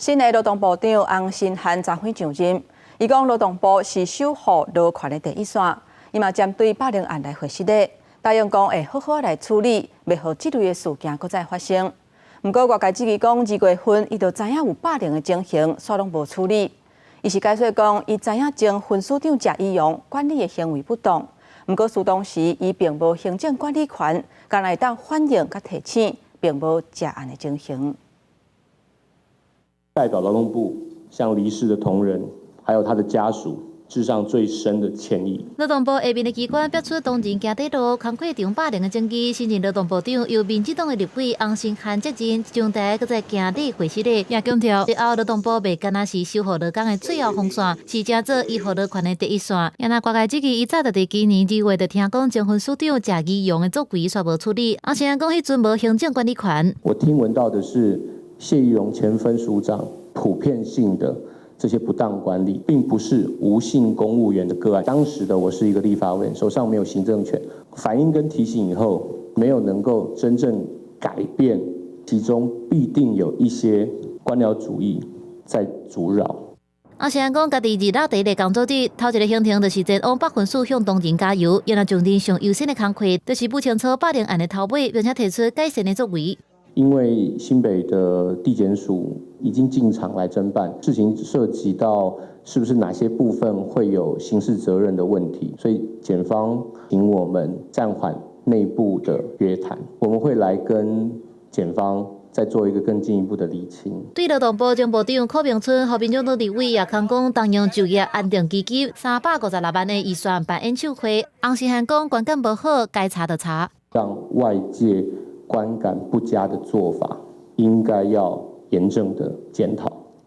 新的勞動部長洪申翰昨昏上任，伊講勞動部是守護勞權的第一線，伊嘛針對霸凌案來回失禮，答應講會好好來處理，袂予這類的事件閣再發生。毋過外界質疑講，2月份伊就知影有霸凌的情形，煞攏無處理。伊是解釋講，伊知影前分署長謝宜容管理的行為不當，毋過事當時伊並無行政管理權，干焦會當反映佮提醒，並無食案的情形。代表勞動部向離世的同仁，還有他的家屬，致上最深的歉意。勞動部下面的機關爆出同仁行短路、工課場霸凌的爭議，新任勞動部長由民進黨的立委洪申翰接任，上台閣再行禮會失禮，也強調日後勞動部袂干焦是守護勞工的最後防線，是成做維護勞權的第一線。也若外界質疑，伊早就佇今年2月就聽講前分署長謝宜容的作為，煞無處理。洪申翰講，彼陣無行政管理權。我聽聞到的是謝宜容前分署長普遍性的這些不當管理，並不是吳姓公務員的個案。當時的我是一個立法委員，手上沒有行政權，反映跟提醒以後，沒有能夠真正改變，其中必定有一些官僚主義在阻擾。洪申翰講，家己二六第一個工作日，頭一個行程就是前往北分署向同仁加油。然後上任上優先的工課，就是不清楚霸凌案的頭尾，並且提出改善的作為。因為新北的地檢署已經進場來偵辦，事情涉及到是不是哪些部分會有刑事責任的問題，所以檢方請我們暫緩內部的約談，我們會來跟檢方再做一個更進一步的釐清。對勞動部前部長柯銘春予民進黨立委也控講動用就業安定基金356萬的預算辦演唱會，洪申翰講觀感無好，該查就查。讓外界觀感不佳的做法，應該要嚴正的檢討，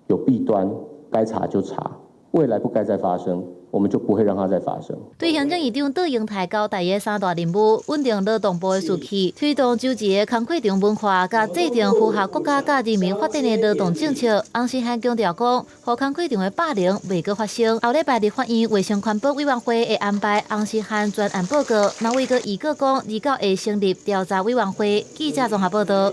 有弊端該查就查，未來不該再發生，我們就不會讓它再發生。對行政院長卓榮泰交代的三大任務：穩定勞動部的士氣，推動周齊的工課場文化，佮制定符合國家佮人民發展的勞動政策。洪申翰強調講，予工課場的霸凌袂閣發生。後禮拜立法院衛生環保委員會會安排洪申翰專案報告，若為閣預告講，29會成立調查委員會。記者綜合報道。